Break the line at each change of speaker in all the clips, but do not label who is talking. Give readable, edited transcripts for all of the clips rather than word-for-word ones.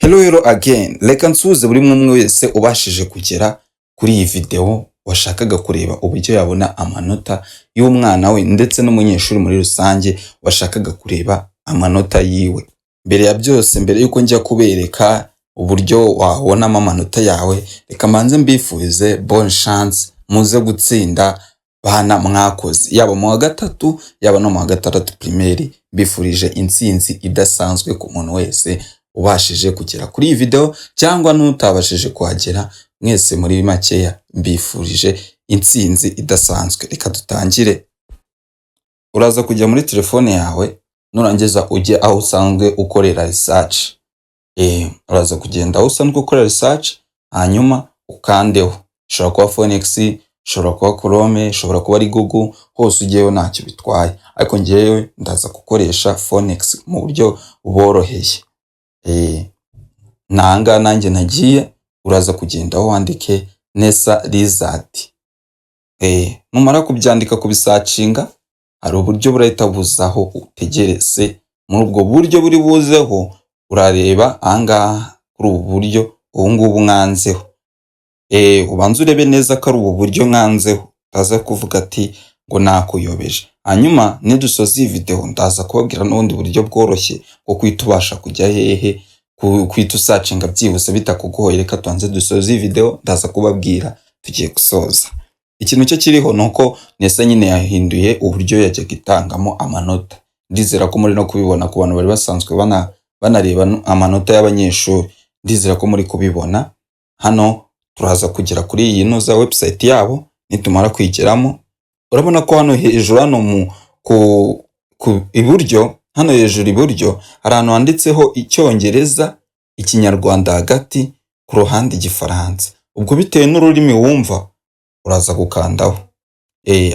Hello, hello again. Reka nsuhuze buri umwe wese ubashije kugera kuri iyi video, washakaga kureba uburyo yabona amanota y'umwana we, ndetse n'umunyeshuri muri rusange washakaga kureba amanota yiwe. Mbere ya byose, mbere yuko njya kubereka uburyo wabonamo amanota yawe, reka mbanze mbifurize bonne chance, muze gutsinda bana mwakoze, yaba mu wa gatatu, yaba no mu wa gatandatu primaire. Mbifurije intsinzi idasanzwe ku muntu wese ubashije kugera kuri iyi video cyangwa n'utabashije kuhagera. Mwese muri makeya mbifurije intsinzi idasanzwe. Reka dutangire. Uraza kujya muri telefone yawe, nurangiza ujye aho usanzwe ukorera research. Uraza kugenda aho usanzwe ukorera research, hanyuma ukandeho. Ishobora kuba Phoenix, ishobora kuba Chrome, ishobora kuba ari Google, hose ugiyeyo ntacyo bitwaye, ariko ngewe ndaza gukoresha Phoenix mu buryo buboroheye. Nanga nanjye nagiye. Uraza kugenda aho wandike NESA result. Numara kubyandika, kubisearchinga, hari uburyo burahita buzaho. Utegereze. Muri ubwo buryo buri buzeho, urareba ahangaha kuri ubu buryo, ubu ngubu nkanzeho. Ubanze urebe neza ko ari ubu buryo nkanzeho, utaza kuvuga ati ngo nakuyobeje. Hanyuma nidusoza iyi video, ndaza kubabwira n'ubundi buryo bworoshye bwo guhita ubasha kujya hehe, guhita usearchinga byihuse bitakugoye. Reka tubanze dusoze iyi video, ndaza kubabwira tugiye gusoza. Ikintu cyo kiriho ni uko NESA nyine yahinduye uburyo yajyaga itangamo amanota. Ndizera ko muri no kubibona. Ku bantu bari basanzwe banareba amanota y'abanyeshuri, ndizera ko muri kubibona. Hano turaza kugera kuri iyi noza website yabo. Nitumara kwigeramo, urabona ko hano hejuru, hano mu ku iburyo, hano hejuru iburyo, hari ahantu handitseho Icyongereza, Ikinyarwanda hagati, ku ruhande Igifaransa. Ubwo bitewe n'ururimi wumva, uraza gukandaho.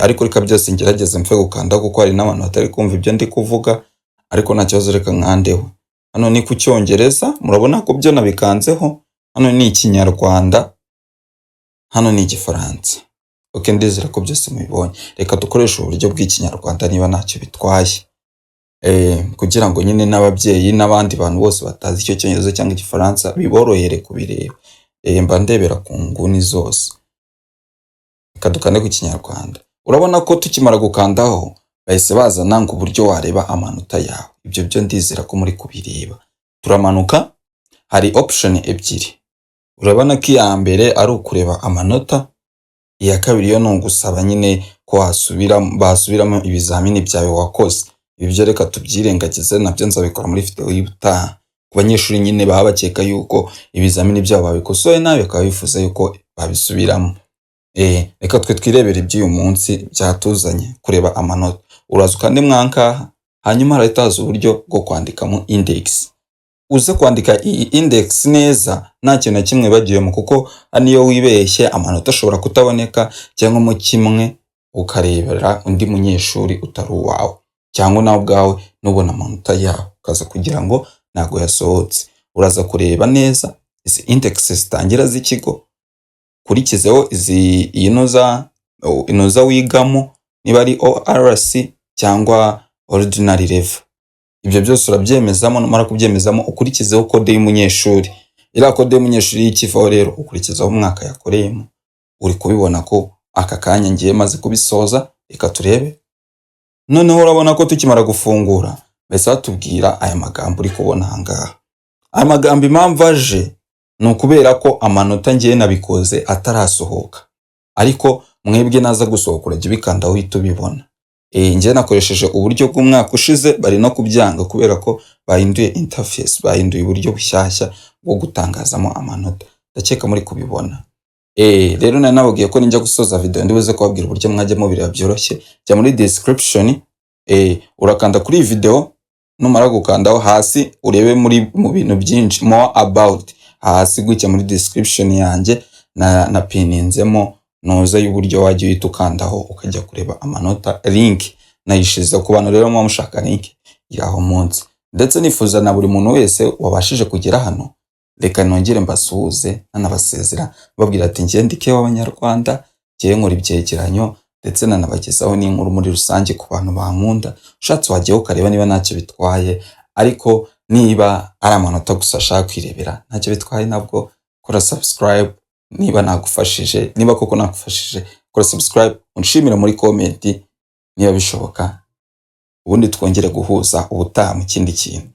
Ariko reka byose ngerageze mpfe gukandaho, kuko hari n'abantu batari kumva ibyo ndi kuvuga, ariko nta kibazo, reka nkandeho. Hano ni ku Cyongereza, murabona ko byo nabikanzeho. Hano ni Ikinyarwanda, hano ni Igifaransa. Ok, ndizera ko byose mubibonye. Reka dukoreshe uburyo bw'Ikinyarwanda niba ntacyo bitwaye, kugira ngo nyine n'ababyeyi n'abandi bantu bose batazi icyo Cyongereza cyangwa Igifaransa biborohere kubireba. Mba ndebera ku nguni zose. Reka dukande ku Kinyarwanda. Urabona ko tukimara gukandaho, bahise bazana ngo uburyo wareba amanota yawe. Ibyo byo ndizera ko muri kubireba. Turamanuka, hari option ebyiri. Urabona ko iya mbere ari ukureba amanota, iya kabiri yo ni ugusaba nyine ko wasubira, basubiramo ibizamini byawe wakoze. Ibi byo reka tubyirengagize, nabyo nzabikora muri video y'ubutaha. Ku banyeshuri nyine baba bakeka yuko ibizamini byabo babikosoye nabi, bakaba bifuza yuko babisubiramo. Reka twe twirebere iby'uyu munsi byatuzanye, kureba amanota. Uraza ukande mwankaha, hanyuma harahita haza uburyo bwo kwandikamo index. Uze kwandika iyi index neza, nta kintu na kimwe bagiyemo, kuko hano iyo wibeshye amanota ashobora kutaboneka, cyangwa mo kimwe ukarebera undi munyeshuri utari uwawe, cyangwa nawe ubwawe nubona amanota yawe ukaza kugira ngo ntabwo yasohotse. Uraza kureba neza izi index zitangira z'ikigo, ukurikizeho izi inoza, inoza wigamo, niba ari ORC cyangwa ordinary level. Ibyo byose urabyemezamo. Numara kubyemezamo, ukurikizeho code y'umunyeshuri. Iriya code y'umunyeshuri y'ikivaho rero, ukurikizaho umwaka yakoreyemo. Uri kubibona ko aka kanya ngiye maze kubisoza. Reka turebe. Noneho urabona ko tukimara gufungura, bahise batubwira aya magambo uri kubona aha ngaha. Aya magambo impamvu aje ni ukubera ko amanota ngiye nabikoze atarasohoka, ariko mwebwe naza gusohoka urajya ubikandaho uhita ubibona. Njye nakoresheje uburyo bw'umwaka ushize, bari no kubyanga kubera ko bahinduye interface, bahinduye uburyo bushyashya bwo gutangazamo amanota. Ndakeka muri kubibona. Rero nari nababwiye ko ninjya gusoza video ndibuze kubabwira uburyo mwajya mubireba byoroshye. Jya muri description, urakanda kuri iyi video. Numara gukandaho, hasi urebe muri mu bintu byinshi, more about, hasi gutya muri description yanjye na pininzemo noza y'uburyo wajya uhita ukandaho ukajya kureba amanota. Link nayishize ku bantu rero muba mushaka link, iri aho munsi. Ndetse nifuza na buri muntu wese wabashije kugera hano, reka nongere mbasuhuze nanabasezera, babwira ati njye ndike w'Abanyarwanda, ngiye nkora ibyegeranyo ndetse nanabagezaho n'inkuru muri rusange. Ku bantu bankunda, ushatse wajyaho ukareba niba ntacyo bitwaye. Ariko Niba ari amanota gusa ashaka kwirebera, ntacyo bitwaye nabwo. Kora subscribe niba nagufashije. Niba koko nagufashije, kora subscribe, unshimire muri comment niba bishoboka, ubundi twongere guhuza ubutaha mu kindi kintu.